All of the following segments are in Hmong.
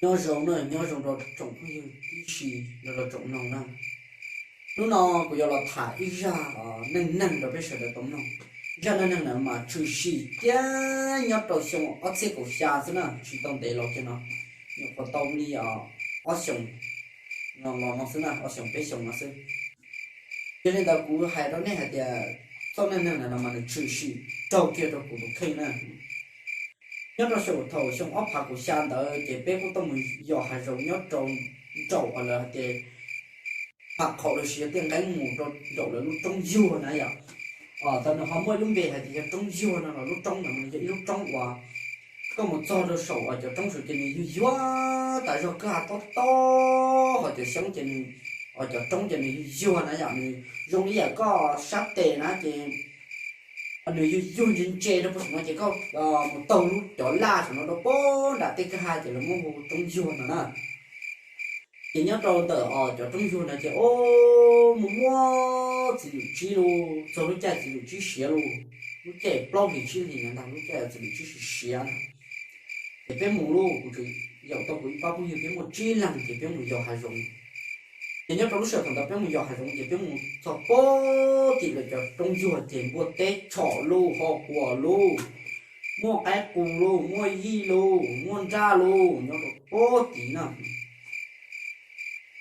Nyob zoo na, nyob zoo rau tsoom phooj ywg tib si, rau tsoom mloog na. Hnub no kuv yuav los tham ib zaj neej neeg rau peb sawv daws tau mloog. Zaj neej neeg no mas tshwm sim tiag nyob rau xyoo ob txhiab kaum xya xwb na, tsis tau ntev los kiag no, nyuam qhuav tau li ob xyoos no los no xwb na, ob xyoos peb xyoos no xwb. Yog li ntawd kuv hais rau nej hais tias txoj neej neeg no mas nws tshwm sim raug kiag rau kuv tus kheej na. Nyob rau xyoo thaum xyoo ob phav kaum xya ntawd ces peb kuj tuaj mus yos hav zoov nyob rau nraum uas lawv hais tias pam qhaum los sis yog tiaj nqeeb mus rau nraum lawv lub roob yuag na yom. Tau nws ho muaj ib lub npe hais tias yog roob yuag no los lub roob no yog ib lub roob uas koj mus txog rau saum uas cov roob saum ces nws yuag yuag tas zog, kwj ha tob tob, ho cov xyoob ces nws, cov roob ces nws yuag yuag na yom, nws zoo li yam koj sab tes na ces nws yuag yuag ntse ntse rau puag saum no ces koj mus taug lub cov laj saum no rau puag nram tej kwj ha ces lawv muab hu roob yuag no na. Ces nyob rau ntawm cov roob yuag no ces o, mus muaj txiv lwm tsib lug, txog lub caij txiv lwm tsib siav lug, lub caij plaub hlis tsib hlis no ntag, lub caij txiv lwm tsib siav siav na. Ces peb mus lub, kuv tseem yaum tau kuv ib pab phooj ywg peb muaj tsib leeg ces peb mus yos hav zoov. Ces nyob rau lub sij hawm thaum ntawd peb mus yos hav zoov ces peb mus txog puag tim lawv cov roob yuag ces npua teb tshom lug, ho quas lug, muaj qaib qus lug, muaj yij lug, muaj nraj lug, nyob rau puag tid na.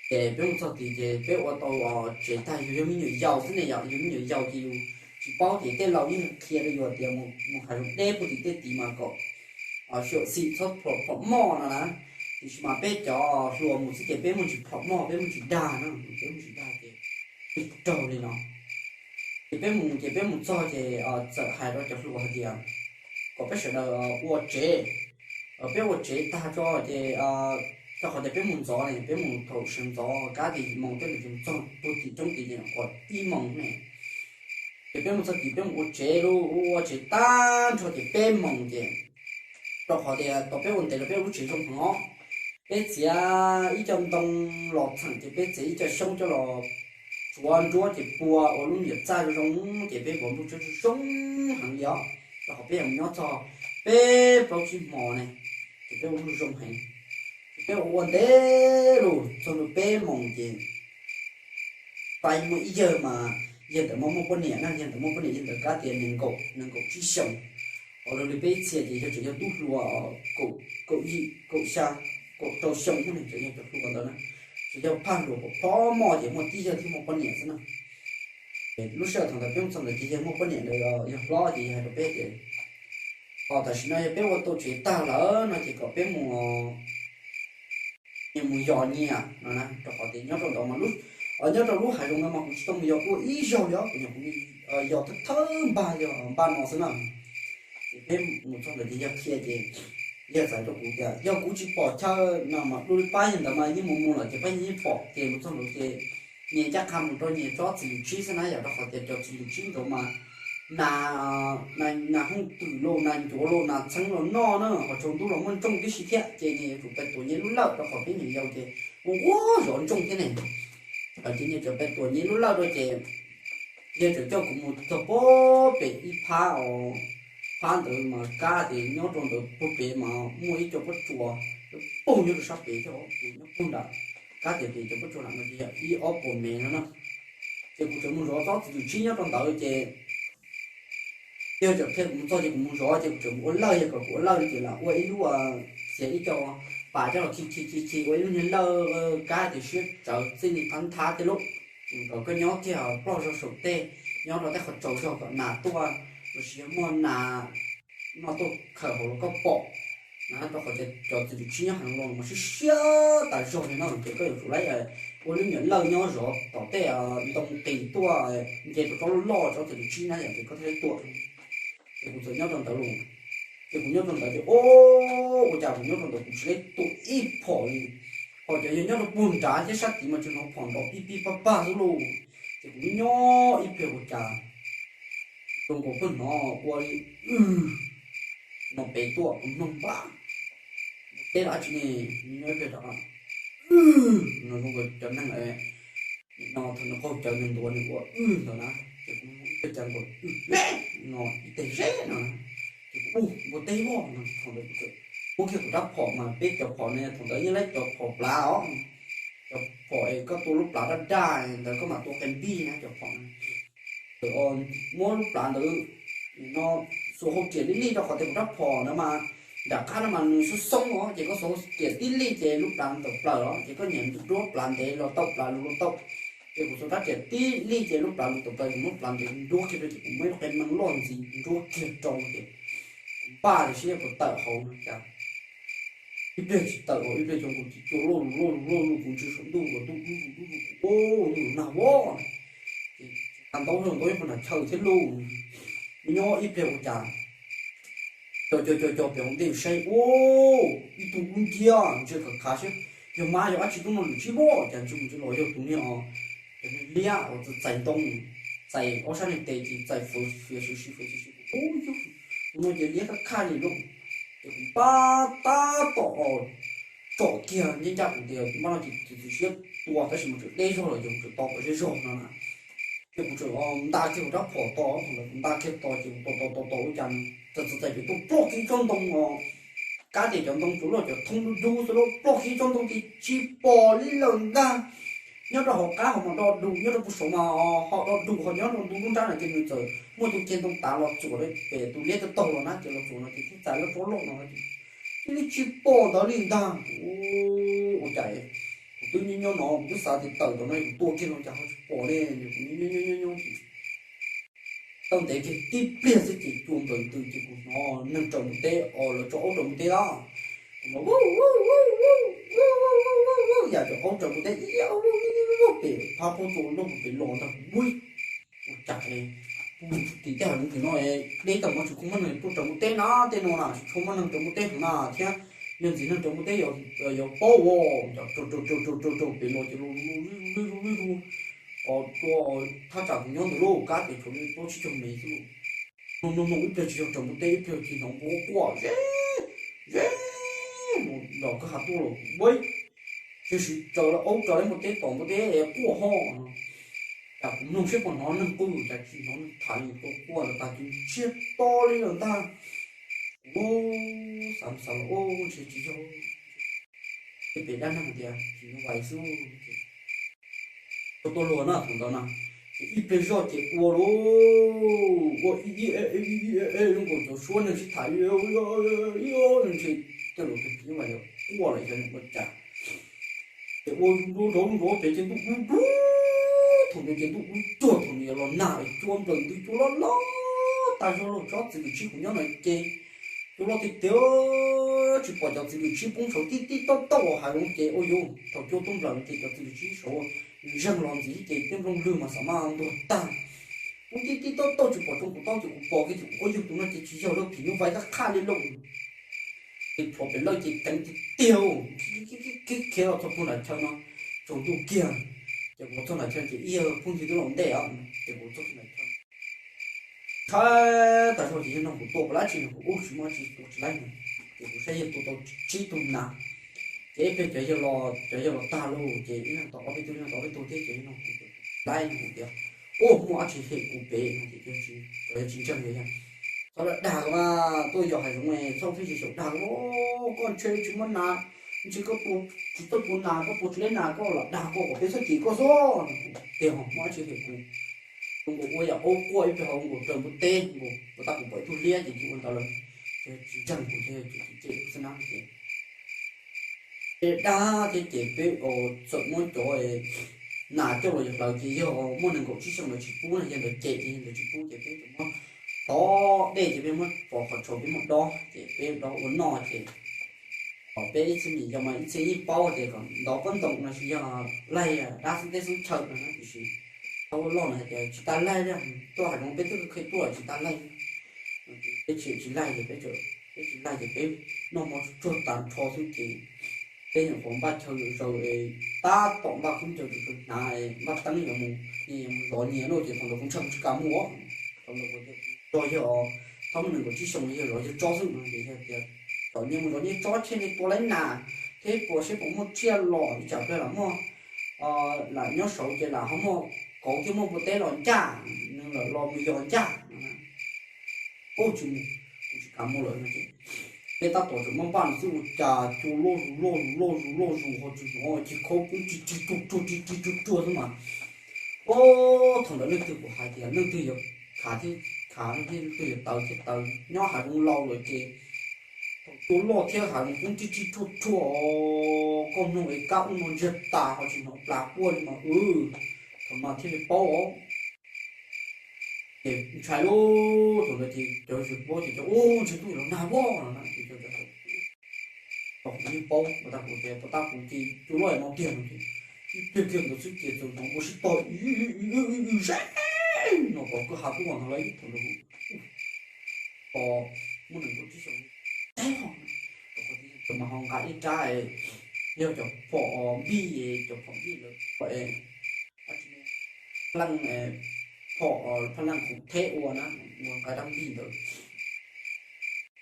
Ces peb mus txog tid ces peb ua tau tsev tag, yus yog me nyuam yaus xwb ne yom, yus me nyuam yaus ces yus tsis paub ces tej laus yeej qhia rau yus tias mus hav zoov deb puag tim tej tid mas kom xyuam xim txhob plhom moj no na. Tiam sis mas peb cov hluas mus xwb ces peb muaj ntsis plhom moj, peb muaj ntsis dag na, peb muaj ntsis dag ces raug li no. Ces peb mus ces peb mus txog ces txawm hais rau cov hluas hais tias kom peb sawv daws ua tsev, peb ua tsev tag tso ces, rau qhov tias peb mus ntxov ne, peb mus thaum sawv ntxov kab tim moos tej ntawd ces mus txog puag tim roob tid ces nyuam qhuav ib moos ne. Ces peb mus txog tid peb mus ua tsev lauj, ua tsev tag nrho ces peb moos ces, rau qhov tias tau peb ua ntev los peb ua lub tsev zoo heev os. Peb txiav ib co ntoo los txheem ces peb txiav ib co xyoob coj los tsuav nruab ces pua ua lub me nyuam txaj zoo zoo ces peb nkaus ntuj tshab zoo heev li os. Rau qhov peb yuav mus nyob txog peb plaub tsib hmo ne, ces peb ua lub zoo heev. Ces peb ua ua ntev lauj, txog ntua peb moos ces pab muaj ib yawg mas, yawg ntawd mas muaj poj niam na, yawg ntawd muaj poj niam, yawg ntawd kab tias nees nkaum, nees nkaum tsib xyoos. Ho raws li peb ib txhia ces yog tseem yog tub hluas kaum yim, kaum xya, kaum rau xyoo ne, tseem yog cov hluas ntawd na. Tseem yog phaj hluas kom plhom moj ces muaj tib yawg thiaj muaj poj niam xwb na. Lub sij hawm thaum ntawd peb mus txog ntawd ces yawg muaj poj niam ntawd yog hlob ces yawg hais rau peb tias, o, tam sim no yog peb ua tau tsev tag lawm no ces kom peb mus, mus yos nyias no na, rau qhov tias nyob rau ntawd mas, nyob rau lub hav zoov no mas kuv tsis tau mus yos ua ib zaug li os, kuv nyuam qhuav yos thawj thawj npag yog npaj no xwb na. Ces peb mus txog ntawd ces yawg qhia ces yawg txawm hais rau kuv tias yog kuv tsis pom chaw no mas dua li pab yawg ntawd mas yeej mus mus lawm ces pab yeej pom ces mus txog ntawd ces nyias ncaj qha mus rau nyias tsob txiv lwm tsib xwb na yom, rau qhov tias cov txiv lwm tsib ntawd mas nas, nas hooj twm los nas ncuav los nas txheeb los noj na, ho tsaus ntuj los muaj ntsooj tib si thiab ces nyias yuav tsum pais tuav nyias lub lawj rau qhov peb nyuam yaus ces ua ua zov ntsooj thiab ne. Ces nyias tsum pais tuav nyias lub lawj rau ces yawg txawm coj kuv mus txog puag pem ib phab os, phab ntawd mas kab tias nyob rau ntawd puag pem mas muaj ib co pob tsuas puag nyob rau sab pem thiab os, ces nyob puag nram kab tias pem cov pob tsuas nram no ces yog ib ob puas mev no na. Ces kuv tseem mus zov tsob txiv lwm tsib nyob rau ntawd ces yawg txawm qhia kuv mus txog ces kuv mus zov ces kuv tseem mus ua lawj, yawg kom kuv ua lawj ces lam ua ib lub, txiav ib co pas coj los khi khi khi khi ua ib lub niag lawj kab tias siab tsawv txij li thab nthab tej lub, kom koj nyob kiag ploj zog saum tej, nyob rau tej qhov tsaus zog kom nas tuaj, los sis yog muaj nas noj tuaj khawm hauv los koj pom na, rau qhov tias cov txiv lwm tsib nyob heev los mas siab siab tas zog li no ces koj yuav tsum laib ua lub niag lawj nyob zov tom tej ntoo qis tuaj nce rau tsob loj loj tsob txiv lwm tsib na yom, ces koj thiaj li tuam. Ces kuv txawm nyob rau ntawd los, ces kuv nyob rau ntawd ces o, ua cas kuv nyob rau ntawd kuv tsis laib tuam ib phom li. Ho cov yog nyob rau puag nrad thiab sab tid mas tseem hnov phom nrov pib pib pab pag xwb lauj. Ces kuv nyob ib pliag ua cas zoo nkaus pheej hnov ua li wb no pem tuaj, kuv mloog npaj teb los dab tsi ne, nyob ib pliag rov qab wb no zoo nkaus cov neeg nim no thaum nws qaug cawv nws ntuav nws ua wb ntawd na, ces kuv ib pliag cas nkaus wb no ib teg zeb no na, ces kuv u npua teb voj no, thaum ntawd kuv txawm muab kiag kuv rab phom mas peb cov phom ne thaum ntawd yeej laib cov phom plav os, cov phom es koj tua lub plav daj daj ntawd koj mam tua qe npij na cov phom na. Thaum muab lub plav ntawd no xuas hau riam li li rau qhov tias kuv rab phom ntawd mas nram qab no mas nws xoob xoob os, ces koj xuas hau riam tib li ces lub plav tawm plaws los ces koj nyiam nruab plav ntev los tau plav luv los tau. Ces kuv xuas rab riam tib li ces lub plav luv tawm plaws, kuv muab plav ntev nruab kiag rau ces kuv muab ib qe mees loj ntxiv nruab kiag rau ces kuv npaj tias seb puas tawm hauv no cas ib pliag tsis tawm, ib pliag cov nkaus tsis cua loj loj loj loj kuv ntsia saum ntuj los ntuj dub dub dub, kuv ua nag vab. Ces tsis tas ntaub zog ntaub ib puag nram chaw thiab lauj. Nyob ib pliag ua cas co co co co pem hauv ntej saib ua ib tug dub nciab ntsia khav khav saib yog mab yog dab tsi tuaj noj lwm tsib voj, cas ntsia mus ntsia los yog tus niag os, cov niag liab uas txais ntoo, txais ob sab niag tes ces txais fawv fiav fiav si fiav si. Ub, tus no ces liab kab khaj li lauj. Ces kuv npaj tab tom tsom kiag ncaj ncaj kuv tias npaj no ces txiav txim siab tua tab sis mas tseem deb zog lawm ces kuv tseem tos kom zej zog no na. Ces kuv tseem nta kiag kuv rab phom tos, thaum ntawd kuv nta kiag tos ces kuv tos tos tos tos ua cas txawm txawm txais pem tuaj ploj kiag ib tsob ntoo os. Kab ces cov ntoo tsuas loj cov thoob dub dub xwb lauj, ploj kiag ib tsob ntoo ces tsis pom li lawm ntag. Nyob rau hauv qab ho mas do dus, nyob rau puag saud mas ho do dus, ho nyob rau ntu lub nrab no ces nws txawm muaj tus ceg ntoo tav los txuam pem tus liab taug taug los na, ces los txuam no ces thiaj txais lub tsob loj no ces thiaj li tsis pom ntawd li ntag. Ua cas kuv twb nyob nyob no kuv twb xav tias tawm tom no kuv tua kiag no cas ho tsis pom li, kuv nyob nyob nyob nyob ces tau ntev kiag tib pliag xwb ces cua nplawm ntws ces kuv hnov neeg raws mus teb os, lawv tso aub raws mus teb os. Kuv hnov yam cov aub raws mus teb ib pem phab pob tsuas nrog kuv pem los ntag. Ua cas kuv tim tej hav zoov tim no deb tag mas tsis tshua muaj neeg tuaj raws mus teb na, tej no na tsis tshua muaj neeg raws mus teb heev na thiab. Yog ntxim neeg raws mus teb yuav paub ua cas raws raws raws raws raws pem los ces los lwj lwj lwj lwj os, tua thaj tsam kuv nyob ntawd lauj, kab ces tshuav li plaub tsib caug mev xwb lauj. Mloog mloog mloog ib pliag tsis yog raws mus teb, ib pliag tsis hnov npua quaj ze ze mus nram kwj ha tuaj los kuv ua tib siv raws aub raws li mus teb tom npua teb quaj ho no. Cas kuv mloog seb puas hnov neeg quaj cas tsis hnov neeg tham li, tua quaj ntawd tag ces ntsiag to li lawm ntag. Kuv xav xav los ua ntshe tsis yog, ces pem dab neeg tias tsis yog vais xwb ces tua tuaj luag na thaum ntawd na, ces ib pliag zoj ces ua lauj, ua ib ib ib ib zoo nkaus cov suab neeg sib tham, ntshe tej laus tus phim nyuj vais quaj lawm xyov ua cas. Ces ua nrov nrov nrov pem ces ntuj dub dub, thaum ntawd ces ntuj dub cuag thaum nws yuav los nag, cua nplawm ntws cua loj loj tag zog lauj, tsob txiv lwm tsib kuv nyob no ces cua loj tiag tiag, tsis pom cov txiv lwm tsib poob saud tib tib tauj tauj hav zoov ces ua yus thaum cua tuaj nplawm ces cov txiv lwm tsib saud zeeg los ntxiv ces tej nplooj lwg mas xav mas ntuag tag. Poob tib tib tauj tauj tsis pom tsoom kuv taub ces kuv pom kiag ces kuv ua yus tus no ces tsis yog lawm, phim nyuj vais qab qhaj li lauj. Ces plhuav pem lawj ces ceev tiag tiag, khiav los txog puag nram chaw no, tsaus ntuj kiag. Ces kuv txog nram chaw ces ib yawg phooj ywg twb los ntej os, ces kuv txog nram chaw thaib tas zog ces yawg nug kuv tua puas laib tsis no, kuv ub tsis muaj tsis tua tsis laib no. Ces kuv saib yawg tua tau tsib tug nas, ces ib pliag cov yawg los, cov yawg los tag lauj ces ib leeg tau ob peb tug, ib leeg tau ob peb tug thiab ces yawg nug kuv laib no kuv tias ub muaj dab tsi hem kuv pem no ces cov yawg tsis ntseeg li. Txhob lam dag mas, tuaj yos hav zoov txhob pheej tsis xyaum dag, koj ntshe tsis muaj nas, ntshe koj tua tsis tau tus nas, koj tua tsis laib nas koj lam dag koj kom peb txhob cem koj xwb. Tiag ho muaj dab tsi hem kuv. Tus nkaus ua yam aub quaj ib pliag ho nkaus raws npua teb nkaus puas tab kuv pom ib tug liab ces cia ua ntawd lawm. Ces tsis ntseeg kuv ces cem kuv xwb na ces ces dag thiab ces peb txawm muab cov nas coj los yog hlawv ces yog muaj nees nkaum tsib xyoo lawv tsis pub na, yog ntawd cem ces yog ntawd tsis pub ces peb txawm muab tov dej ces peb muab pov qhov tshauv peb muab dob ces peb dob ua noj ces kom peb ib txhiab mis yog mas ib txhiab yeej paub tias kom ntov pob ntoos los sis yog laig dab xib teb xib chaw no na, tiam sis thaum ua loj no hais tias tsis tas laig li, tuaj hav zoov peb twb kheev tuaj tsis tas laig. Peb tsis tsis laig ces peb, peb tsis laig ces peb noj hmo tsuag tag nrho xwb ces peb nyuam qhuav npaj chaw zaws es tab tom npaj khaub ncaws tsuag tsuag hnav es npaj teeb yuav mus, yuav mus zov nyias lauj ces thaum ntawd kuv ntshai kuv tsis kam mus, thaum ntawd kuv tias zov yawg, thaum mus nees nkaum tsib xyoo yawg zov yawg tsob xwb no ces yawg tias kom nyias mus zov nyias tsob tshem nyias tua laib nas thiab puas seb puas muaj tsiaj los ib tsam pliag lam muaj, lam nyob saud ces lam ho muaj kauv thiab muaj npua teb los ncaj, nws lawm los mus yos ncaj no. Ub tsis mus, kuv tsis kam mus lawm no ces Peb tab tom tseem maj npaj no xwb ua cas cua loj zus loj zus loj zus loj zus ho tsis hnov, ces khaub poob rig rig ruag ruag rig rig ruag ruag xwb mas. O, thaum ntawd leej twg kuj hais tias leej twg yuav khav thiab khav, leej twg yuav tawv thiab tawv, nyob hav zoov laus lawm ces thaum cua loj thiab hav zoov poob rig rig ruag ruag, koj mloog es kab ub no ntsiag tas ho tsis hnov plas quaj li mas. Thaum no thiaj li paub os. Ces ntshai lauj, thaum ntawd ces cov yawg paub ces cov ub ntshe twb los nag voj no na, ces cov tau yeej paub, pov tag kuv ces pov tag kuv ces cua loj no tiag no ces ib pliag kiag ntawd xwb ces txawm hnov ua sib tog zeb no pom kwj ha tub as ntag lauj. Thaum ntawd pom muaj nees nkaum tsib xyoos teb ho, thaum mas ho nqa ib rab, yog cov phom npij, cov phom npij lawv phom, phab leej, phom, phab leej khoom theb ua na, ua nqa rab npij ntawd.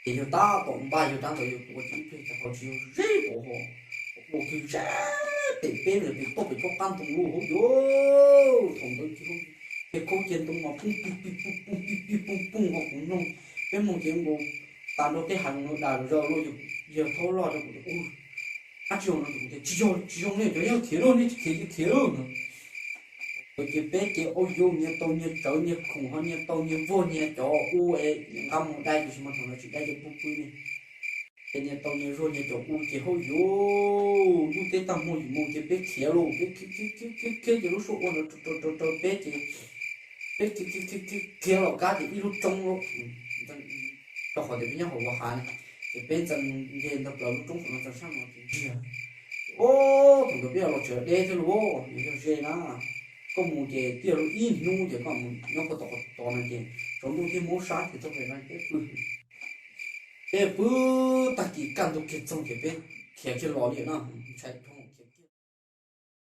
Ces yawg tab tom npaj yawg rab ntawd yawg tua ces ib pliag cas ho tsis yog zeb pom ho ua kiag zeb pem peb ntawd pem toj pem tsob qab ntoo lauj hauv yuav. Thaum ntawd ces khaub cia ntoo mas poob pig pig poob pig pig poob poob ho kuv mloog, peb mloog ces nkaus tas nrho tej hav zoov no das zog lauj. Yawg thaub loj rau kuv tias, u, dab tsi no? Ces kuv tias tsis yog tsis zoo ne, cov yog khiav lauj, nej tsis khiav ces khiav lauj no. Ces peb ces ua yuav nyias tau nyias tsawv nyias khoom ho nyias tau nyias vuag nyias cov u es nqa mus dai, tiam sis mas thaum ntawd tsis dai ces pw pw ne. Ces nyias tau nyias zuag nyias cov u ces hauj yuav, ntuj teb tag hmo yim moo ces peb khiav lauj, peb khiav khiav khiav ces lub suab ua ntawd rau rau rau peb ces peb khiav khiav khiav khiav los kab ces ib lub roob lauj, rau qhov tias peb nyob hauv hav ne, ces peb ntxeev nce ntawd plaws lub roob qhov no ntxeev sab no ces ntsiag. Thaum ntawd peb los tseem deb thiab lauj, yog ze na, koj mus ces twb yog ib hnub ces koj mus nyob koj tom qhov tod no ces tsaus ntuj thiab muab sab ces txog pem no peb pw, peb pw tag kis kaj ntug kiag txoog ces peb khiav kiag los li na, ntshai dhau.